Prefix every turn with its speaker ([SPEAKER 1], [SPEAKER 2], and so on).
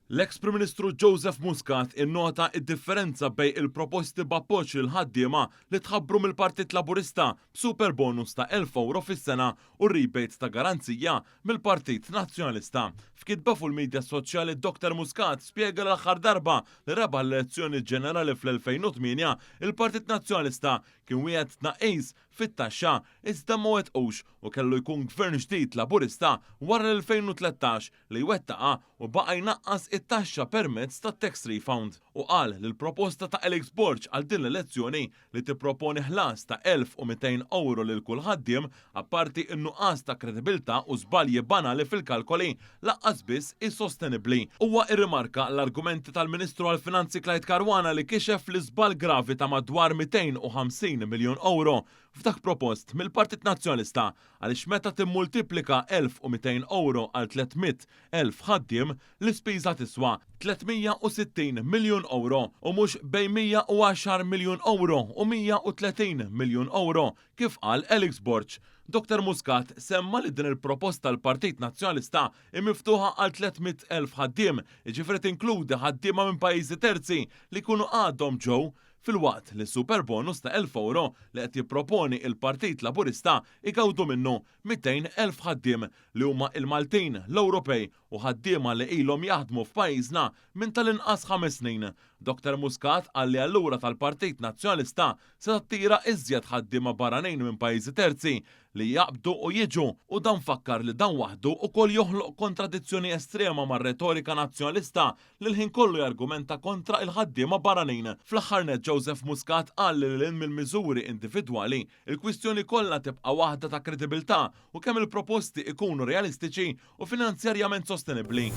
[SPEAKER 1] L-eks Prim Ministru Joseph Muscat innota d-differenza bejn il-proposti b'appoġġ lill-ħaddiema li tħabbru mill-Partit Laburista b'super bonus ta' €1,000 fis-sena u rebates ta' garanzija mill-Partit Nazzjonalista. F'kitba fuq il-midja soċjali Dr Muscat spjega li l-aħħar darba li rebaħ l-elezzjoni ġenerali fl-2008, il-Partit Nazzjonalista kien wiegħed tnaqqis fit-taxxa iżda ma wettqux u kellu jkun Gvern ġdid Laburista wara l-2013 li jwettaqha u baqa' jnaqqas it-taxxa permezz tat-tax refund u qal li l-proposta ta' Alex Borg għal din l-elezzjoni li tipproponi ħlas ta' 1,200 ewro lil kull ħaddiem apparti n-nuqqas ta' kredibilità u żbalji banali fil-kalkoli lanqas biss hi sostenibbli. Huwa rrimarka l-argumenti tal-Ministru għall-Finanzi Clyde Caruana li kixef l-iżball gravi ta' madwar 250 miljun ewro f'dak propost mill-Partit Nazzjonalista għaliex meta timmultiplika 1,200 ewro għal 300,000 ħaddiem, l-ispiża tiswa 360 miljun ewro u mhux bejn 110 miljun ewro u 130 miljun ewro kif qal Alex Borg. Dottor Muscat semma li din il-proposta tal-Partit Nazzjonalista hi miftuħa għal 300,000 ħaddiem, jiġifieri tinkludi ħaddiema minn pajjiżi terzi li jkunu għadhom ġew filwaqt li s-super bonus ta' €1,000 li qed jipproponi il-Partit Laburista jgawdu minnu 200,000 ħaddiem li huma il-Maltin, l-Ewropej u ħaddiema li ilhom jaħdmu f'pajjiżna minn tal-inqas ħames snin. Dr Muscat qal li allura tal-Partit Nazzjonalista se tattira iżjed ħaddiema barranin minn pajjiżi terzi li jaqbdu u jiġu u dan fakkar li dan waħdu ukoll joħloq kontradizzjoni estrema mar-retorika Nazzjonalista li l-ħin kollu jargumenta kontra il-ħaddiema barranin. Fl-aħħar nett Joseph Muscat qal li lil hinn mill-miżuri individwali, il-kwistjoni kollha tibqa' waħda ta' kredibilità u kemm il-proposti ikunu realistiċi u finanzjarjament sostenibbli.